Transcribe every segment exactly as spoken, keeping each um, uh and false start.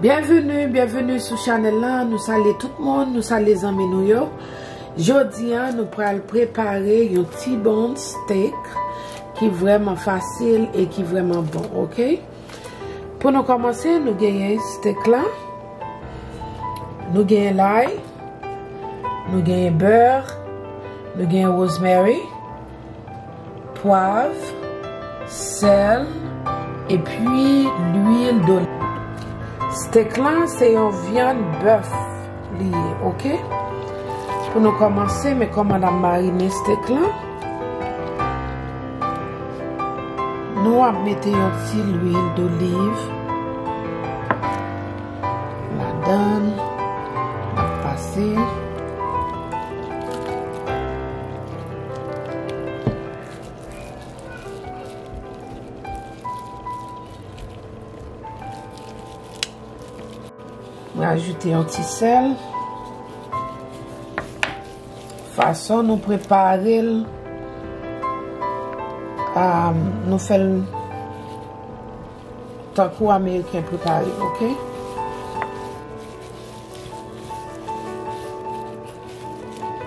Byenveni, byenveni sou chanèl la. Nou salye tout moun, nou salye zanmi nou yo. Jodi a, nou pral prepare yon T-bone steak ki vrèman fasil e ki vrèman bon, oke? Pou nou kòmanse, nou genyen steak la, nou genyen lay, nou genyen bè, nou genyen rosemary, pwav, sèl, epi lwil doliv. Steak lan se yon vyann bèf li ye, oke? Pou nou kòmanse, men kòman n ap marine steak lan. Nou ap mete yon ti lwil doliv ladan l, n ap pase. Mwen ajoute yon ti sèl. Fason nou prepare l, ah, nou fè l tankou ameriken prepare, oke?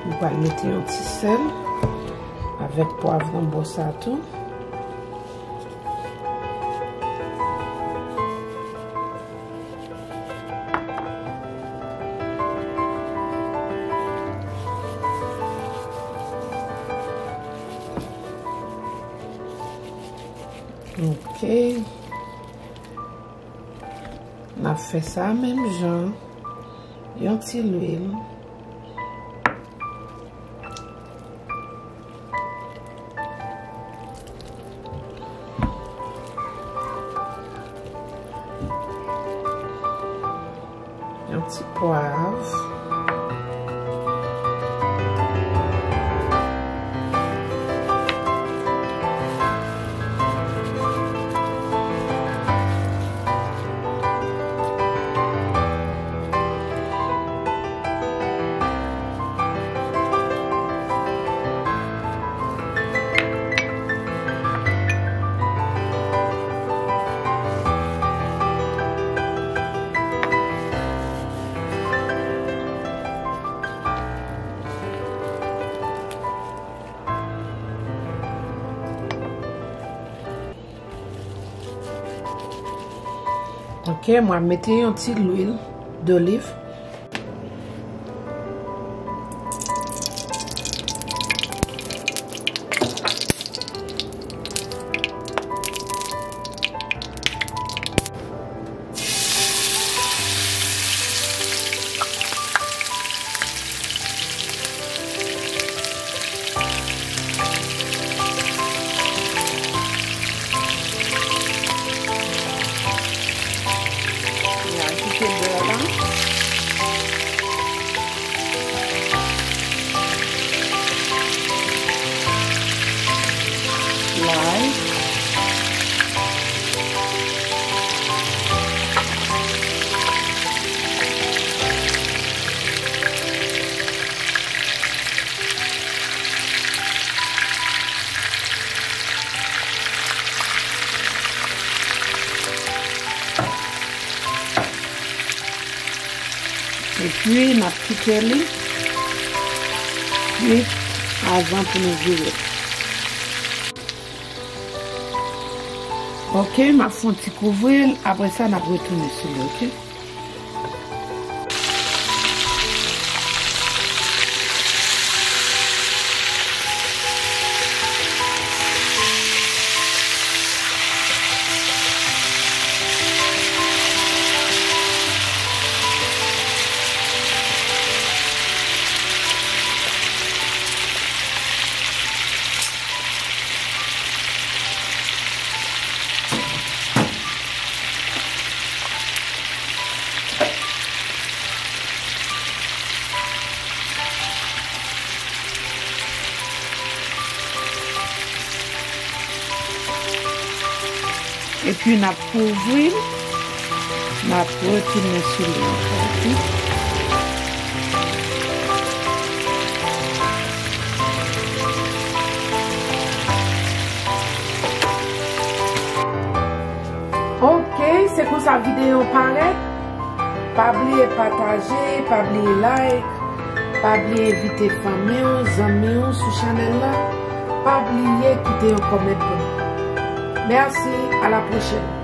Nou pral mete yon ti sèl avèk pwav nan bò sa tou. Ok. N ap fè sa menm jan. Yon ti lwil. Yon ti pwav. Ok, mwen mete yon ti lwil doliv. Mwen ajoute bè la. Lay. Epi, n ap kite li kwit avan pou nou vire. Ok, m ap fè yon ti kouvri l, apre sa, n ap retounen sou li, ok? Epi n ap kouvri l, n ap retounen sou li ankò, ok? Ok, se konsa videyo parèt. Pa bliye pataje, pa bliye like, pa bliye envite fanmi w, zanmi w sou chanèl la. Pa bliye kite yon kòmantè. Mèsi, a la pwochèn.